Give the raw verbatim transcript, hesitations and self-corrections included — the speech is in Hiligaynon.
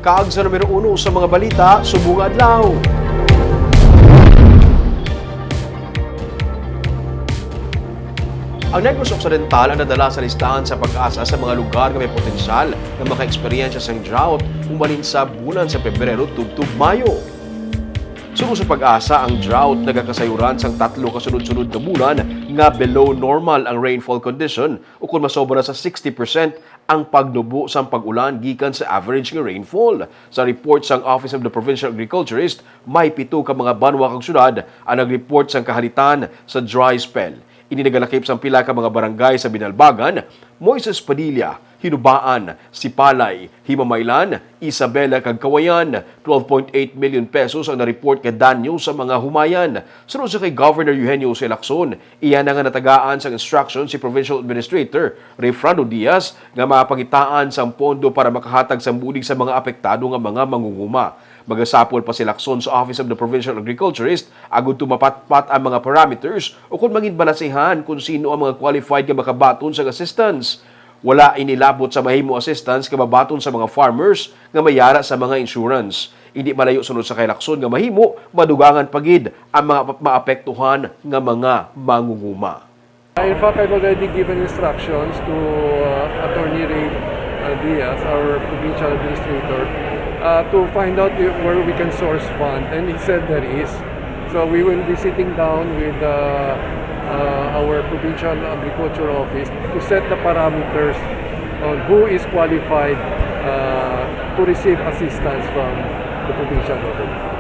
Kag sa numero uno sa mga balita subong nga adlaw. Ang Negros Occidental ang nadala sa listahan sa PAGASA sa mga lugar nga may potensyal nga maka-eksperyensya sang drought umalin sa bulan sa Pebrero tubtob Mayo. Suno sa PAGASA, ang drought nagakasayuran sang tatlo ka sunod-sunod nga bulan nga below normal ang rainfall condition, ukon masobra sa sixty percent ang pagnubo sang pag-ulan gikan sa average nga rainfall. Sa report sang Office of the Provincial Agriculturist, may pito ka mga banwa kag syudad ang nag-report sang kahalitan sa dry spell. Ini nagalakip sang pila ka mga barangay sa Binalbagan, Moises Padilla, Hinubaan, Sipalay, Himamaylan, Isabela, kag Cauayan. Twelve point eight million pesos ang na-report nga danyo sa mga humayan. Suno sa kay Governor Eugenio Jose Lacson, iya na nga natagaan sang instruction si Provincial Administrator Rayfrando Diaz nga mapangitaan sang pondo para makahatag sang bulig sa mga apektado nga mga mangunguma. Magasapol pa si Lacson sa Office of the Provincial Agriculturist agud tumapatpat ang mga parameters ukon mangin balasihan kon sino ang mga qualified nga makabaton sang assistance. Wala ini labot sa mahimo assistance nga mabaton sa mga farmers nga may yara sa mga insurance. Indi malayo, sunod sa kay Lacson, nga mahimo madugangan pa gid ang mga maapektuhan nga mga mangunguma. In fact, I've already given instructions to, uh, Attorney Ray, uh, Diaz, our provincial administrator, uh, to find out i- where we can source fund, and he said there is. So we will be sitting down with, uh, uh, our provincial agriculture office to set the parameters on who is qualified, uh, to receive assistance from the provincial government.